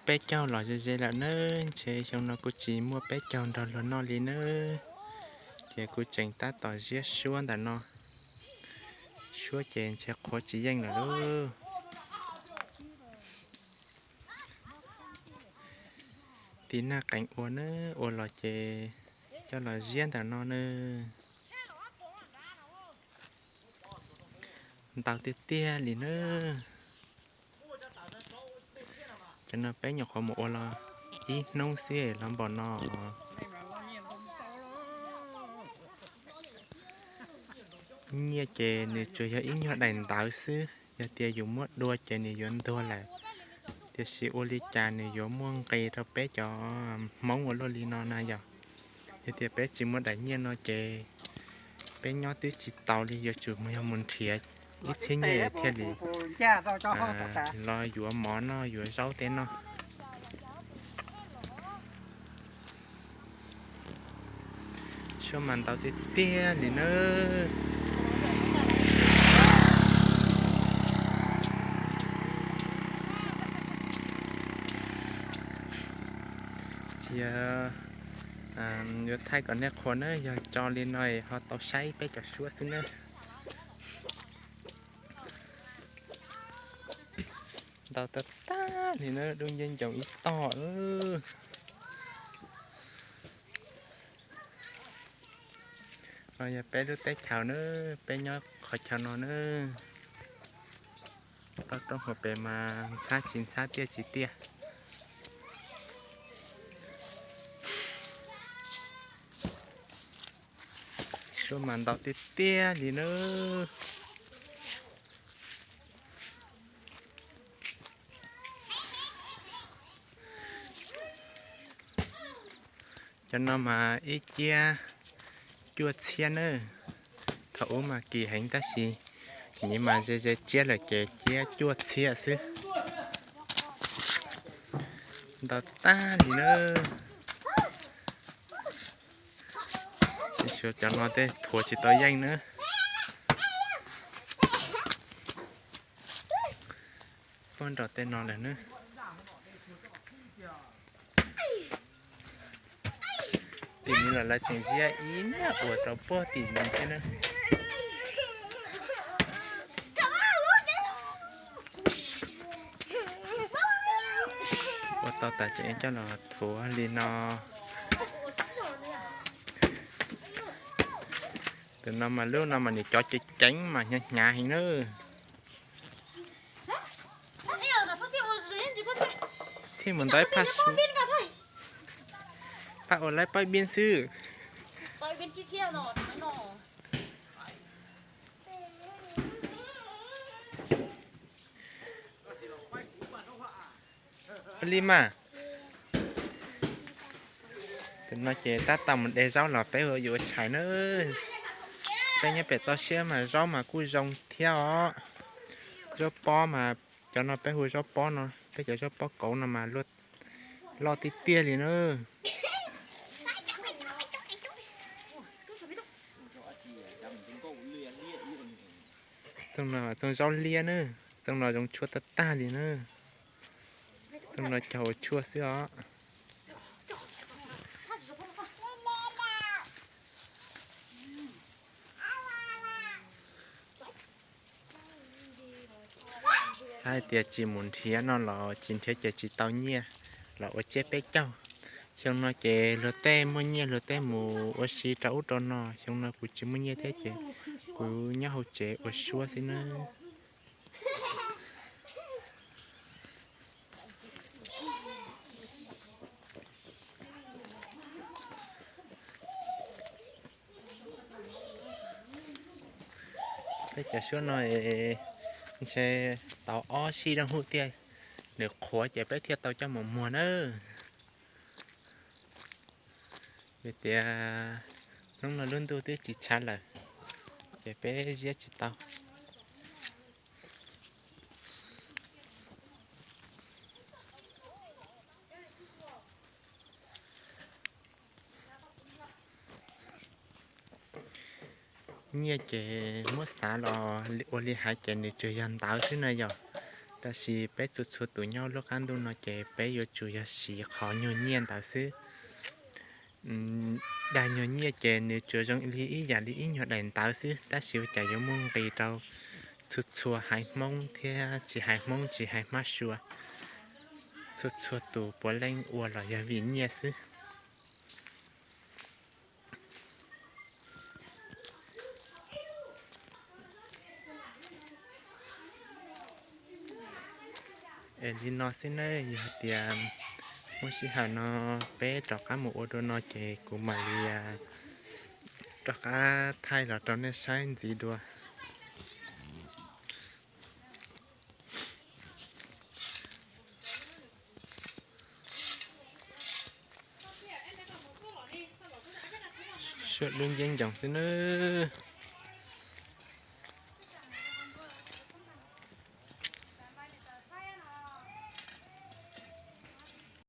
Peb caug los ze ze lawm nawb, ntshe xyoo no kuj tsis muaj peb caug nrog luag noj li nawb. Ces kuv tseem tab tom ziab suab ntawm no, suab ces ntshe qhuav tsis yeej lawm lauj. Tiv naj qees ua nawb, ua los ces coj los ziab ntawm no nawb. Ntau tiag tiag li nawb. Cov no peb nyuam qhuav mus ua los ib hnub xwb los npaum no. Nyiaj ces nws tsuas yog ib nyuag daim ntawv xwb, yog tias yus muab dua ces nws yuav ntuag lawm. Tiam sis ua li cas nws yuav muaj nqis rau peb cov Hmoob ua luaj li no na yom? Yog tias peb tsis muaj daim nyiaj no ces peb nyob twb tsis taus li, yuav tsum yog mus nrhiav ib txhiab nyiaj thiaj li los yuav mov noj yuav zaub tej noj. Suab mas ntau tiag tiag li nawb. Cia yuav thaij kom nej qhuas nawb, yog tso li no ho tau saib peb cov suab xwb nawb. Ntau tag tag li nawb, dub ncoob ncoo ib tog. No yog peb lub teb chaws nawb, peb nyob qhov chaw no nawb. Toj roob hauv pes mas ntxhab tsis ntxhab tiaj tsis tiaj. Suab mas ntau tiag tiag li nawb. Cov no mas ib ciab cuaj txhiab nawb. Thaum ub mas kim heev tab sis nyiv mas ze ze tsiab lawm ces ciab cuaj txhiab xwb. Ntau tag li nawb. Tsis suav cov no tej thuav tsis tau yeej nawb. Puag nram tej no lawm nawb. Tim no los lawv tseem ziab ib niag uas rau puag tim no thiab nawb. Ua tau tas tseem coj los thuav li no. Tus no mas lub no mas nws cov ceev ceev mas hnyav hnyav heev nawb. Thiaj mus ntawd phaj su, phaj ua laib paib biab xwb. Ua li mas, tus no ces tab tom mus de zaub los peb ua yuav ua tshais na. Peb nyob pem toj siab mas zaub mas kuj zoo thiab os. Zaub pob mas, cov no peb hu zaub pob no, peb cov zaub pob kauv no mas loj tiag tiag li na. Txooj no txooj zaub liab na, txooj no zoo tshuaj tag tag li na. Txooj no cog ua tshuaj xwb os. Xav hais tias tsis mus nrhiav no los tsis nrhiav ces tsis tau nyiaj los ua tsiab peb caug. Xyoo no ces luag tej muaj nyiaj luag tej mus ua si rau ub rau no, xyoo no kuv tsis muaj nyiaj thiab ces kuv nyob hauv tsev ua suab xwb nawb. Peb cov suab no ntshe tau ob sij daj hub tiag, nws qhuav ces peb thiaj tau coj mus muag nawb. Vim tias hnub no lub ntuj twb tsis tshav lawm, ces peb ziab tsis tau. Nyiaj ces muab xav los ua li hais ces nws tsuas yog ntawv xwb na yom. Tab sis peb txhua txhua tus nyob lub qab ntuj no ces peb yuav tsum yog siv qhov nyuag nyiaj ntawd xwb. Dag nyuag nyiaj ces nws tsuas zoo li ib yam li ib nyuag daim ntawv xwb, tab sis ua cas yuav muaj nqis rau txhua txhua haiv Hmoob thiab tsis hais Hmoob tsis hais Hmab Sua. Txhua txhua tus puav leej ua los yog vim nyiaj xwb. Es li no xwb na, yog hais tias muaj sij hawm no peb rov qab mus ua dua no ces kuv mam li rov qab thaij los rau nej saib ntxiv dua. Suab dub nceb ncoos xwb nawb.